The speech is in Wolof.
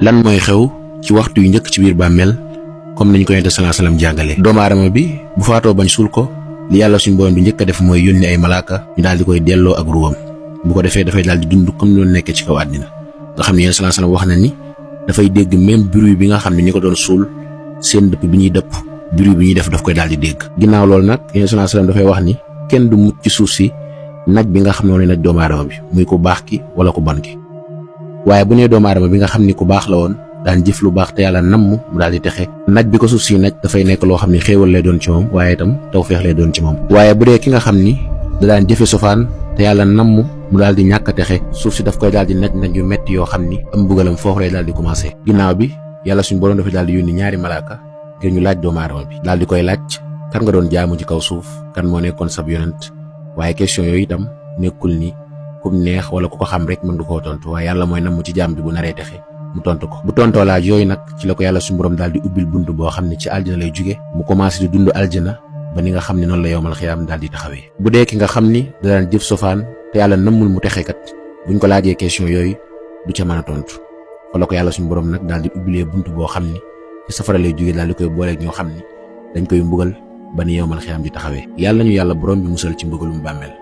lan mooy xew ci waxtu yu njëkk ci biir bàmmeel comme niñ ko Yonent sallallahu alayhi wasallam jàngalee. doomu aadama bi bu faatoo bañ suul ko li yàlla suñu borom bi njëkk a def mooy yónni ay malaaka ñu daal di koy delloo ak ruwam bu ko defee dafay daal di dund comme ni doon nekkee ci kaw àddina nga xam ne Yonent sallallahu alayhi wasallam wax na ni dafay dégg même bruit bi nga xam ne ñi ko doon suul seen dëpp bi ñuy dëpp bruit bi ñuy def daf koy daal di dégg. ginnaaw loolu nag Yonent sallallahu alayhi wasallam dafay wax ni kenn du mucc ci suuf si naj bi nga xam ne woon naj doomu aadama bi muy ku baax ki wala ku bon ki waaye bu nee doomu aadama bi nga xam ni ku baax la woon daan jëf lu baax te yàlla namm mu daal di texe naj bi ko suuf si naj dafay nekk loo xam ni xéewal lay doon ci moom waaye itam tawfeex lay doon ci moom. waaye bu dee ki nga xam ni da daan jëfe sofaan te yàlla namm mu daal di ñàkk a texe suuf si daf koy daal di naj yu metti yoo xam ni am mbugalam foofu lay daal di commencé. ginnaaw bi yàlla suñu borom dafa daal di yónni ñaari malaaka ngir ñu laaj doomu aadama bi daal di koy laaj kan nga doon jaamu ci kaw suuf kan moo nekkoon sab yonent waaye question yooyu itam nekkul ni kum neex wala ku ko xam rek mën du koo tontu waaye yàlla mooy namm ci jaam bi bu naree texe mu tontu ko. bu tontoo laaj yooyu nag ci la ko yàlla suñu borom daal di ubbil bunt boo xam ne ci aljana lay jóge mu commencé di dund aljana ba ni nga xam ne noonu la yowmal xiyaam daal di taxawee. bu dee ki nga xam ni da daan jëf sofaan te yàlla nammul mu texe kat buñ ko laajee question yooyu du ca mën a tontu wala ko yàlla suñu borom nag daal di ubbilee bunt boo xam ni ci safara lay jóge daal di koy booleeg ñoo xam ni dañ koy mbugal ba ni yowmal xiyaam di taxawee. yàlla ñu yàlla borom bi musal ci mbugalum bàmmeel.